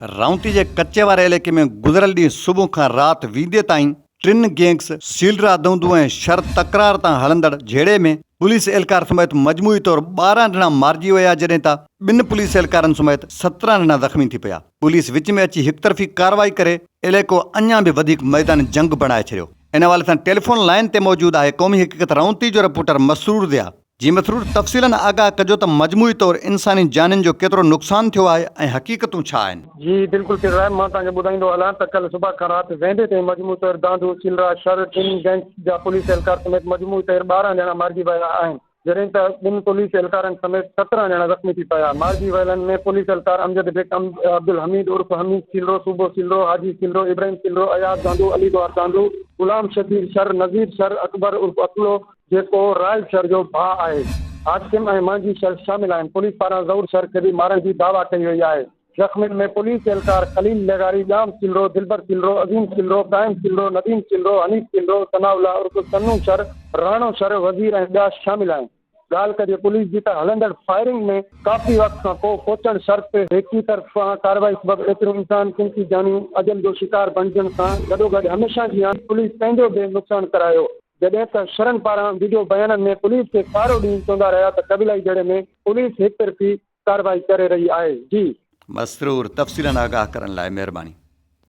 رائونتي جي ڪچي واري علائقي ۾ گذريل ڏينهن صبح کان رات ويندي تائين ٽن گينگس سيلرا دونڌو ۽ شھر تڪرار تان هلندڙ جهيڙي ۾ پوليس اهلڪار سميت مجموعي طور 12 ڄڻا مارجي ويا جڏهن ته ٻن پوليس اهلڪارن سميت 17 ڄڻا زخمي ٿي پيا پوليس وچ ۾ اچي هڪطرفي ڪارروائي ڪري علائقو اڃا به وڌيڪ ميدان جنگ بڻائي ڇڏيو ان حوالي سان ٽيليفون لائين تي موجود آهي قومي حقيقت رائونتي جو رپورٽر مسرور ضياء جي مسرور تفصيلن آگاهه ڪجو ته مجموعي طور انساني جانين جو ڪيترو نقصان ٿيو آهي ۽ حقيقتون ڇا آهن؟ جي بلڪل پير صاحب مان توهان کي ٻڌائيندو هلان ته ڪلهه صبح کان رات ويندي تائين مجموعي طور دانڌو، چلرا، شھر، ٽن گينگس جا پوليس اهلڪار سميت مجموعي طور 12 ڄڻا مارجي ويا آهن جڏهن ته ٻن پوليس اهلڪارن سميت 17 ڄڻا زخمي ٿي پيا مارجي ويلن ۾ پوليس اهلڪار امجد بيگ، عبدالحميد عرف حميد سيلرو، صوبو سيلرو، حاجي سيلرو، ابراهيم سيلرو، اياز دانڌو، علي گوهر دانڌو، غلام شبير شر، نذير شر، اڪبر عرف اڪلو، جيڪو رائل شھر جو ڀاء آھي، هاشم ۽ مانجهي شھر شامل آھن، پوليس پاران ظھور شھر کي به مارڻ جي دعويٰ ڪئي وئي آھي، زخمين ۾ پوليس اهلڪار خليل لغاري، ڄام سيلرو، دلبر سيلرو، عظيم سيلرو، قائم سيلرو، نديم سيلرو، حنيف سيلرو، ثناء الله عرف سنو شھر، راڻو شھر، وزير ۽ ٻيا شامل آھن. ڳالهه ڪجي پوليس جي ته هلندڙ فائرنگ ۾ ڪافي وقت کان پوء پهچڻ شرط هڪ ئي طرفان ڪارروائي سبب ايتريون انسان قيمتي جانيون اجل جو شڪار بڻجڻ سان گڏوگڏ هميشه جيان پوليس پنهنجو به نقصان ڪرايو جڏهن ته شھرن پاران وڊيو بيانن ۾ پوليس کي سارو ڏينهن چوندا رهيا ته قبيلائي جهيڙي ۾ پوليس هڪ طرفي ڪارروائي ڪري رهي آهي جي. مسرور تفصيلن آگاهه ڪرڻ لاء مهرباني.